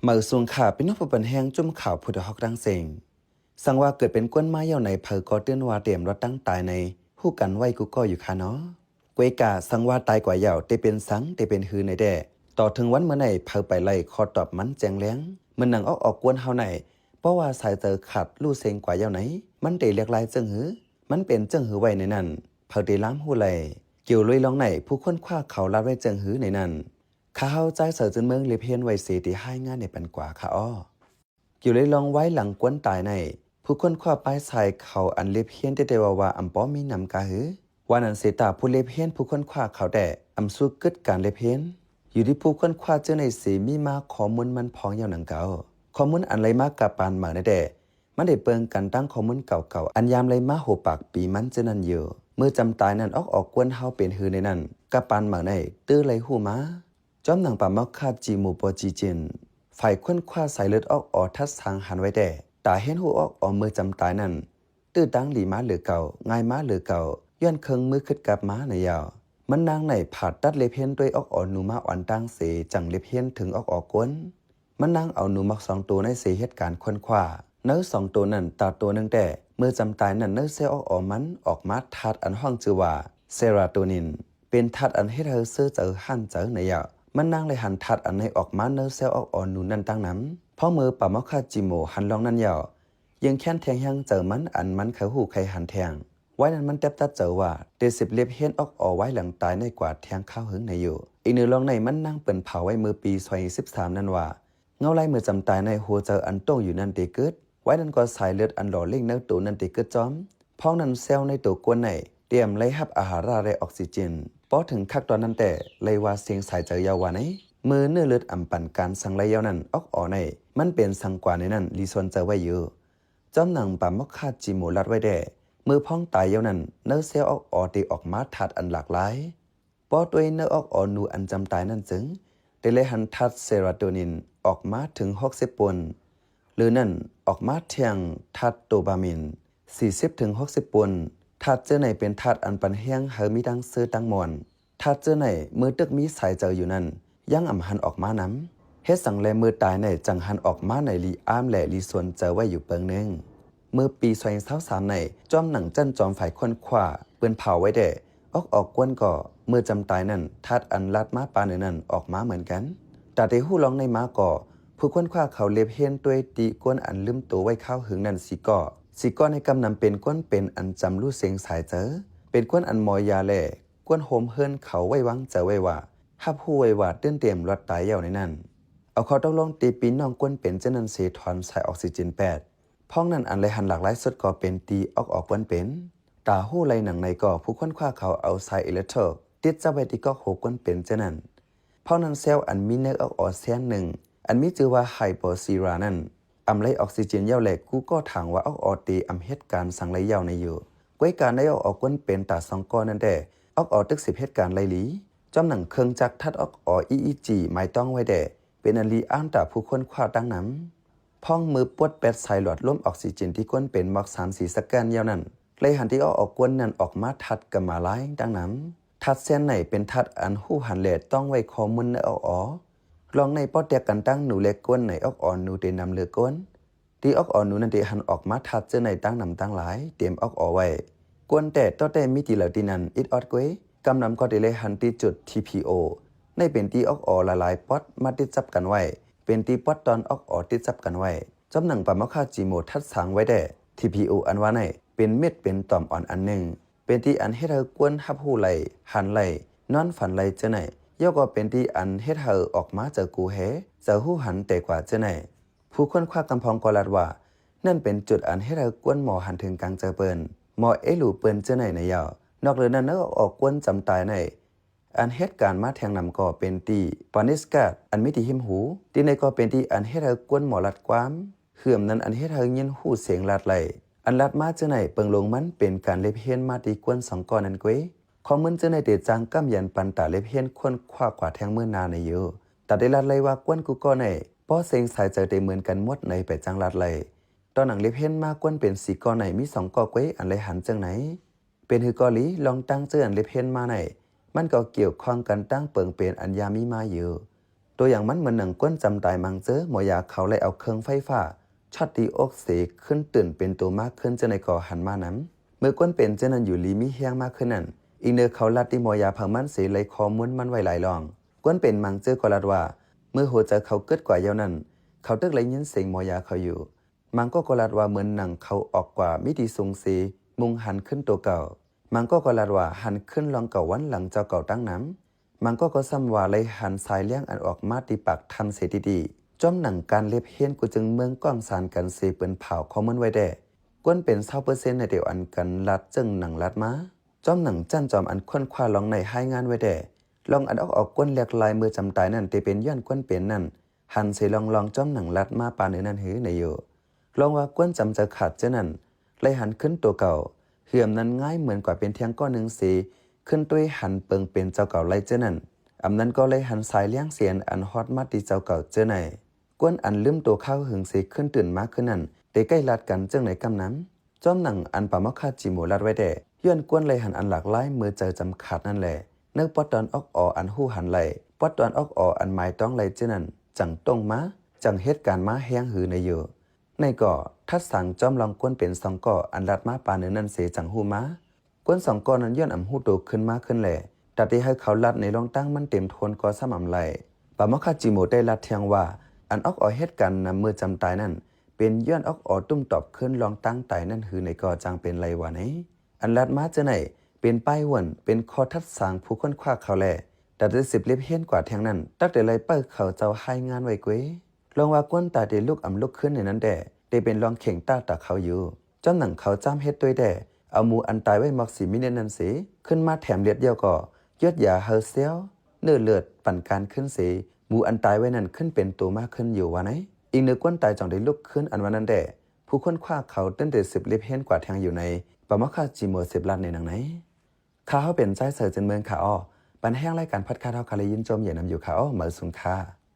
ເໝີສູງຂ້າ ພີ່ນ້ອງຜູ້ປັນແຮງ ຈຸ້ມຂ່າວຜູ້ດອກຮອກດັງເສັງ. ສັງວ່າເກີດເປັນຄົນມາຍາວໃນ ໃຜກໍຕື່ນວ່າເຕັມລອດຕັ້ງຕາຍໃນ ຮູ້ກັນໄວ້ກູ່ກໍຢູ່ຂ້າເນາະ. ກວຍກາ ສັງວ່າຕາຍກວ່າຍາວ ເຕເປັນສັງ ເຕເປັນຫືໃນແດ່ ຕໍ່ເຖິງວັນມື້ໃນ ໃຜໄປໄລ່ຂໍຕອບມັນແຈ້ງແລງ. ເໝືອນໜັງອອກອອກກວນເຮົາໃນ ເພາະວ່າສາຍເຈີຂາດ ຮູ້ເສັງກວ່າຍາວໃນ ມັນເຕເລກລາຍເຈິງຫື ມັນເປັນເຈິງຫືໄວ້ໃນນັ້ນ ໃຜເຕລາມຮູ້ໄລ່. ກ່ຽວລວຍລອງໃນ ຜູ້ຄົ້ນຄວ້າເຂົາລາດໄວ້ເຈິງຫືໃນນັ້ນ ຂ້າເຮົາ ຈາຍ ເສີ ຈືນເມືອງ ເລັບຮຽນໄວ້ເສ ເຕຮ້າຍງານໃນປັນກວ່າຂ້າອໍ. ກ່ຽວລວຍລອງໄວ້ຫຼັງກວນຕາຍໃນ ຜູ້ຄົ້ນຄວ້າປ້າຍຊາຍເຂົາອັນເລັບຮຽນເຕເຕວ່າວ່າ ອຳບໍ່ມີນຳກາຫື. ວ່ານັ້ນເສຕາ ຜູ້ເລັບຮຽນ ຜູ້ຄົ້ນຄວ້າເຂົາແຕ່ ອຳສູ້ກຶດການເລັບຮຽນ. ຢູ່ທີ່ຜູ້ຄົ້ນຄວ້າເຈີໃນເສ ມີມາຂໍ້ມູນມັນພອງຍາວໜັງເກົ່າ. ຂໍ້ມູນອັນໄລ່ມາກະປານເໝີໃນແດ່ ມັນໄດ້ເບິ່ງກັນຕັ້ງຂໍ້ມູນເກົ່າໆ ອັນຍາມໄລ່ມາຫົວປາກປີມັນເຈີນັ້ນຢູ່. ເມື່ອຈຳຕາຍນັ້ນອອກອອກກວນເຮົາເປັນຫືໃນນັ້ນ ກະປານເໝີໃນ ຕື້ໄລ່ຮູ້ມາ. ຈ້ອມໜັງປາໝອກຄາດຈີໂມໂປຈີຈິນ ຝ່າຍຄົ້ນຄວ້າສາຍເລືອດອອກອອ ທັດສາງຫັນໄວ້ແດ່ ຕາຮຽນຮູ້ອອກອອເມື່ອຈຳຕາຍນັ້ນ ຕື້ຕັ້ງດີມາເຫຼືອເກົ່າ ງ່າຍມາເຫຼືອເກົ່າ ຍ້ອນເຄື່ອງມືຄຶດກັບມາໃນຍາວ. ມັນນາງໃນຜ່າຕັດເລັບຮຽນດ້ວຍອອກອອໜູມາອ່ອນຕ່າງເສ ຈັ່ງເລັບຮຽນເຖິງອອກອອກກວນ. ມັນນາງເອົາໜູໝອກສອງໂຕໃນເສເຮັດການຄົ້ນຄວ້າ. ໃນສອງໂຕນັ້ນ ຕາໂຕໜຶ່ງແຕ່ ເມື່ອຈຳຕາຍນັ້ນ ໃນເຊວອອກອອມັນອອກມາທາດອັນຮ້ອງຊື່ວ່າ ເຊຣາໂຕນິນ ເປັນທາດອັນເຮັດໃຫ້ເຊີໃຈຮ້ານໃຈໃນຍາວ. ມັນນາງໄດ້ຫັນທາດອັນໃນອອກມາໃນເຊວອອກອໜູນັ້ນຕັ້ງນຳ. ພໍເມື່ອປາໝອກຄາດຈີໂມຫັນລອງນັ້ນຍາວ ຍິ່ງແຄ້ນແທງແຮງໃຈມັນອັນມັນໃຄ່ຮູ້ໃຄ່ຫັນແທງ. ໄວ້ນັ້ນມັນແຕັບຕັດໃຈວ່າ ເຕສິບເລັບຮຽນອອກອອໄວ້ຫຼັງຕາຍໃນກວ່າແທງຄາວຫຶງໃນຢູ່. ອີກໜຶ່ງລອງໃນມັນນາງເປິນເຜົາໄວ້ເມື່ອປີສອງພັນສິບສາມນັ້ນວ່າ ເງົາລາຍເມື່ອຈຳຕາຍໃນຫົວໃຈອັນໂຕ່ງຢູ່ນັ້ນເຕເກີດ. ໄວ້ນັ້ນກໍສາຍເລືອດອັນຫຼໍ່ເລັ່ງໃນໂຕນັ້ນເຕເກີດຈ້ອມ. ພ້ອມນັ້ນເຊວໃນໂຕກວນໃນ ຕຽມໄລ່ຮັບອາຫາລະ ແລະ ອອກຊີເຈນ. ພໍເຖິງຄັກຕອນນັ້ນແຕ່ ໄລ່ວ່າເສັງສາຍໃຈຍາວວ່າໃນ ເມື່ອເນື້ອເລືອດອຳປັນການສັງໄລ່ຍາວນັ້ນ ອອກອອໃນ ມັນເປັນສັງກວ່າໃນນັ້ນ ລີຊວນໃຈໄວ້ຢູ່. ຈ້ອມໜັງປາໝອກຄາດຈີໂມລາດໄວ້ແດ່ ເມື່ອພ້ອງຕາຍຍາວນັ້ນ ໃນເຊວອອກອອເຕອອກມາທາດອັນຫຼາກຫຼາຍ. ພໍດ້ວຍໃນອອກອອໜູອັນຈຳຕາຍນັ້ນເຊິ່ງ ໄດ້ໄລ່ຫັນທາດເຊໂຣໂທນິນອອກມາເຖິງຫົກສິບປົນ ຫຼືນັ້ນອອກມາທຽງທາດໂດປາມິນສີ່ສິບເຖິງຫົກສິບປົນ. ທາດເຈີໃນເປັນທາດອັນປັນແຮງໃຫ້ມີທັງເຊີທັງມ່ວນ. ທາດເຈີໃນເມື່ອຕຶກມີສາຍໃຈຢູ່ນັ້ນ ຍັງອຳຫັນອອກມານຳ. ເຮັດສັງແລເມື່ອຕາຍໃນຈັ່ງຫັນອອກມາໃນລີອາມ ແລະ ລີຊວນໃຈໄວ້ຢູ່ເປີງໜຶ່ງ. ເມື່ອປີສອງພັນຊາວສາມໃນ ຈອມໜັງຈັນຈອມຝ່າຍຄົ້ນຄວ້າເປິ້ນເຜົາໄວ້ແດ່ ອອກອອກກວນກໍເມື່ອຈຳຕາຍນັ້ນ ທາດອັນລາດມາປານເໜືອນັ້ນອອກມາເໝືອນກັນ. ຕາທີ່ຮູ້ລອງໃນມາກໍ ຜູ້ຄົ້ນຄວ້າເຂົາເລັບຮຽນດ້ວຍຕີກວນອັນລືມໂຕໄວ້ຄາວຫຶງນັ້ນສີ່ກໍ. ສີ່ກໍໃນກຳນຳເປັນກວນເປັນອັນຈຳຮູ້ເສັງສາຍໃຈ ເປັນກວນອັນໝໍຢາແລ ກວນໂຮມເຮືອນເຂົາໄວ້ວາງໃຈໄວ້ວ່າ ຮັບຮູ້ໄວ້ວ່າຕື່ນເຕັມລອດຕາຍແລ້ວໃນນັ້ນ. ເອົາຂໍ້ຕົກລົງຕີປີນ້ອງກວນເປັນເຈົ້ານັ້ນເສ ຖອນສາຍອອກຊີເຈນແປດ. ພ້ອງນັ້ນອັນໄລ່ຫັນຫຼາກຫຼາຍສຸດກໍເປັນຕີອອກອອກກວນເປັນ. ຕາຮູ້ໄລ່ໜັງໃນກໍຜູ້ຄົ້ນຄວ້າເຂົາເອົາສາຍເອເລັກໂທຣກຕິດຈັບໄວ້ທີ່ກອກຫົວກວນເປັນເຈົ້ານັ້ນ. ພ້ອງນັ້ນເຊວອັນມີເນື້ອອອກອອແສນໜຶ່ງ ອັນມີຊື່ວ່າໄຮໂປຊີຣານັ້ນ ອຳໄລ່ອອກຊີເຈນແລ້ວແລ ກູກໍຖາງວ່າອອກອອເຕອຳເຮັດການສັງໄລ່ຍາວໃນຢູ່. ກວຍກາໃນອອກອອກກວນເປັນຕາສອງກໍນັ້ນແດ່ ອອກອອຕຶກສິບເຮັດການໄລ່ລີ. ຈອມໜັງເຄື່ອງຈັກທາດອອກອອອີອີຈີໝາຍຕ້ອງໄວ້ແດ່ ເປັນອັນລີອາມຕາຜູ້ຄົ້ນຄວ້າຕັ້ງນຳ. ພ້ອງມືປວດແປດສາຍຫຼອດລົມອອກຊີເຈນທີ່ກວນເປັນໝອກສາມສີ່ສະແກນຍາວນັ້ນ ໄລ່ຫັນທີ່ອອກອອກກວນນັ້ນອອກມາທາດກຳມາລາຍຕັ້ງນຳ. ທາດແສນໃນເປັນທາດອັນຮູ້ຫັນແລຕ້ອງໄວ້ຂໍ້ມູນໃນອອກອອ. ລອງໃນປໍແຕກກັນຕັ້ງໜູແລກວນໃນອອກອອໜູເຕນຳເຫຼືອກວນ. ທີ່ອອກອອໜູນັ້ນເຕຫັນອອກມາທາດເຈີໃນຕັ້ງນຳຕັ້ງຫຼາຍ ເຕັມອອກອອໄວ້. ກວນແຕ່ຕໍ່ແຕ່ມີທີ່ເຫຼົ່າທີ່ນັ້ນອິດອອດກວຍ. ກຳນຳກໍເຕໄລ່ຫັນທີ່ຈຸດທີພີໂອ ໃນເປັນທີ່ອອກອອຫຼາຍໆປອດມາຕິດຈັບກັນໄວ້ ເປັນທີ່ປອດຕອນອອກອອຕິດຈັບກັນໄວ້. ຈອມໜັງປາໝໍຄາດຈີໂມທັດສາງໄວ້ແດ່ ທີພີໂອ ອັນວ່າໃນ ເປັນເມັດເປັນຕອມອ່ອນອັນໜຶ່ງ ເປັນທີ່ອັນເຮັດໃຫ້ກວນຮັບຮູ້ໄລ່ ຫັນໄລ່ ນອນຝັນໄລ່ເຈີໃນ ແລ້ວກໍເປັນທີ່ອັນເຮັດໃຫ້ອອກມາເຈີກູແຮ ເຈີຮູ້ຫັນແຕ່ກວ່າເຈີໃນ. ຜູ້ຄົ້ນຄວ້າກຳພອງກໍລາດວ່າ ນັ້ນເປັນຈຸດອັນເຮັດໃຫ້ກວນໝໍຫັນເຖິງກາງເຈີເປິ້ນ ໝໍເອລູເປິ້ນເຈີໃນໃນຍາວ. ນອກເຫຼືອນັ້ນ ໃນອອກອອກກວນຈຳຕາຍໃນ ອັນເຮັດການມາແທງນຳກໍເປັນທີ່ປານິສກາດ ອັນມີທີ່ຫິມຫູ. ທີ່ໃນກໍເປັນທີ່ອັນເຮັດໃຫ້ກວນໝໍລັດຄວາມ ເຂື່ອມນັ້ນອັນເຮັດໃຫ້ຍິນຮູ້ສຽງລາດໄລ່. ອັນລາດມາເຈີໃນເປິງລົງມັນເປັນການເລັບຮຽນມາທີ່ກວນສອງກໍນັ້ນເກວຍ. ຂໍ້ມູນເຈີໃນເຕຈ້າງກຳຢັນປັນຕາເລັບຮຽນຄົ້ນຄວ້າກວ່າແທງມື້ໜ້າໃນຢູ່. ຕາໄດ້ລາດໄລ່ວ່າກວນກູ່ກໍໃນ ປໍເສັງສາຍເຈີເຕເໝືອນກັນໝົດໃນໄປຈ້າງລາດໄລ່. ຕໍ່ໜັງເລັບຮຽນມາກວນເປັນສີ່ກໍໃນມີສອງກໍເກວຍອັນໄດ້ຫັນເຈີໃນ. ເປັນຫືກໍລີ ລອງຕັ້ງເຈີອັນເລັບຮຽນມາໃນ ມັນກໍກ່ຽວຂ້ອງກັນຕັ້ງເປິງເປັນອັນຍາມີມາຢູ່. ຕົວຢ່າງມັນເໝືອນໜັງ ຄົນຈຳຕາຍມັງເຈີ ໝໍຢາເຂົາໄດ້ເອົາເຄື່ອງໄຟຟ້າ ຊ໊ອດຕີອົກເສ ຄືນຕື່ນເປັນໂຕມາຄືນ ຈັ່ງໃດກໍຫັນມານຳ. ເມື່ອຄົນເປັນເຊັ່ນນັ້ນຢູ່ດີມີແຮງມາຂຶ້ນນັ້ນ, ອີງເນີເຂົາລັດຕີໝໍຢາເຂົາມັນເສ ໄດ້ຂໍ້ມູນມັນໄວ້ຫຼາຍລອງ. ຄົນເປັນມັງເຈີກໍລັດວ່າ ເມື່ອຫົວໃຈເຂົາເກີດກວ່າຢາວນັ້ນ ເຂົາຕຶກໄດ້ຍິນສຽງໝໍຢາເຂົາຢູ່. ມັງກໍກໍລັດວ່າ ເໝືອນໜັງເຂົາອອກກວ່າມີຕີສູງເສ ມຸງຫັນຄືນໂຕເກົ່າ. ມັງກໍກໍລັດວ່າ ຫັນຄືນລອງເກົ່າວັນຫຼັງເຈົ້າເກົ່າຕັ້ງນຳ. ມັງກໍກໍຊ້ຳວ່າ ໄດ້ຫັນສາຍລຽງອັນອອກມາຕີປາກທັນເສຕິຕິ. ຈ້ອມໜັງການເລັບເຮນ ກູຈຶ່ງເມືອງກ້ອງສານກັນເສ ເປິນຜາວຂໍ້ມູນໄວ້ແດ່. ຄົນເປັນຊາວເປີເຊັນໃນດຽວອັນກັນລັດເຊິ່ງໜັງລັດມາ. ຈ້ອມໜັງຈັ່ນຈອມອັນຄົ້ນຄວ້າລອງໃນຮາຍງານໄວ້ແດ່. ລອງອັນອອກອອກຄົນແຫຼກລາຍເມື່ອຈຳຕາຍນັ້ນ ເຕເປັນຍ້ອນຄົນເປັນນັ້ນ ຫັນເສລອງລອງຈ້ອມໜັງລັດມາປານເນີນັ້ນຫືໃນຢູ່. ລອງວ່າຄົນຈຳເຈົ້າຂາດເຈ້ນນັ້ນ ໄດ້ຫັນຄືນໂຕເກົ່າ ເຮືອມນັ້ນງ່າຍເໝືອນກວ່າເປັນທຽງກ້ອນໜຶ່ງເສ ຄືນຕົວເອງຫັນເປິງເປັນເຈົ້າເກົ່າໄດ້ເຈ້ນນັ້ນ. ອຳນັ້ນກໍໄດ້ຫັນສາຍລຽງເສອັນຮອດມາຕີເຈົ້າເກົ່າເຈ້ນໃດ. ຄົນອັນລືມໂຕຄາວຫຶງເສ ຄືນຕື່ນມາຄືນນັ້ນ ເຕໃກ້ລັດກັນເຊິ່ງໃນກຳນຳ. ຈ້ອມໜັງອັນປາໝໍຄາຈິໂມລັດໄວ້ແດ່ ຍ້ອນຄົນໄດ້ຫັນອັນຫຼາກຫຼາຍເມື່ອເຈົ້າຈຳຂາດນັ້ນແຫຼະ. ເນີປອດຕອນອອກອໍອັນຮູ້ຫັນໄດ້ ປອດຕອນອອກອໍອັນໝາຍຕ້ອງໄດ້ເຊັ່ນນັ້ນ ຈັ່ງຕົງມາ ຈັ່ງເຮັດການມາແຮງຫືໃນຢູ່. ໃນກໍທັດສາງຈ້ອມລອງຄົນເປັນສອງກໍອັນລັດມາປານເນີນັ້ນເສ ຈັ່ງຮູ້ມາ. ຄົນສອງກໍນັ້ນຍ້ອນອຳຮູ້ໂຕຂຶ້ນມາຂຶ້ນແຫຼະ ຕາເຕໃຫ້ເຂົາລັດໃນລອງຕັ້ງມັນເຕັມໂທນກໍຊ້ຳອຳໄລ. ປາໝໍຄາຈິໂມໄດ້ລັດທຽງວ່າ ອັນອອກອໍເຮັດການນຳເມື່ອຈຳຕາຍນັ້ນ ເປັນຍ້ອນອອກອໍຕຸ້ມຕອບຄືນລອງຕັ້ງຕາຍນັ້ນຫືໃນກໍຈັ່ງເປັນໄລວາໃນ. ອັນລັດມາເທື່ອໃນ ເປັນປ້າຍວນ ເປັນຂໍ້ທັດສາງຜູ້ຄົ້ນຄວ້າເຂົາແລ ຕາເຕສືບເລັບຮຽນກວ່າແທງນັ້ນ ຕັກແຕ່ໄລເປີເຂົາເຈົ້າຮາຍງານໄວ້ເກວ. ລອງວ່າຄົນຕາຍເຕລຸກອຳລຸກຄືນໃນນັ້ນແດ່ ເຕເປັນລອງເຄັ່ງຕາຕາເຂົາຢູ່. ຈ້ອມໜັງເຂົາຈ້າມເຮັດຕົວແດ່ ເອົາໝູອັນຕາຍໄວ້ໝອກສີ່ມິນິດນັ້ນເສ ຂຶ້ນມາແຖມລຽດດຽວກໍ ຢົດຢາໃຫ້ແຊວ ເນື້ອເລືອດປັນການຄືນເສ ໝູອັນຕາຍໄວ້ນັ້ນຂຶ້ນເປັນໂຕມາຄືນຢູ່ວ່າໃນ. ອີງເນີຄົນຕາຍຈ່ອງໄດ້ລຸກຄືນອັນວ່ານັ້ນແດ່ ຜູ້ຄົ້ນຄວ້າເຂົາຕື່ນເຕສືບເລັບຮຽນກວ່າແທງຢູ່ໃນ ປາໝໍຄາຈິໂມສືບລັດໃນນາງໃນ. ຂ້າເຮົາເປັນຊາຍເສີເຈີນເມືອງຂ້າອໍ ບັນແຮງລາຍການພອດຄາສເຮົາຄະເລີຍຍິນຊົມເຢັນນຳຢູ່ຂ້າອໍ ມາສູງຄ່າ.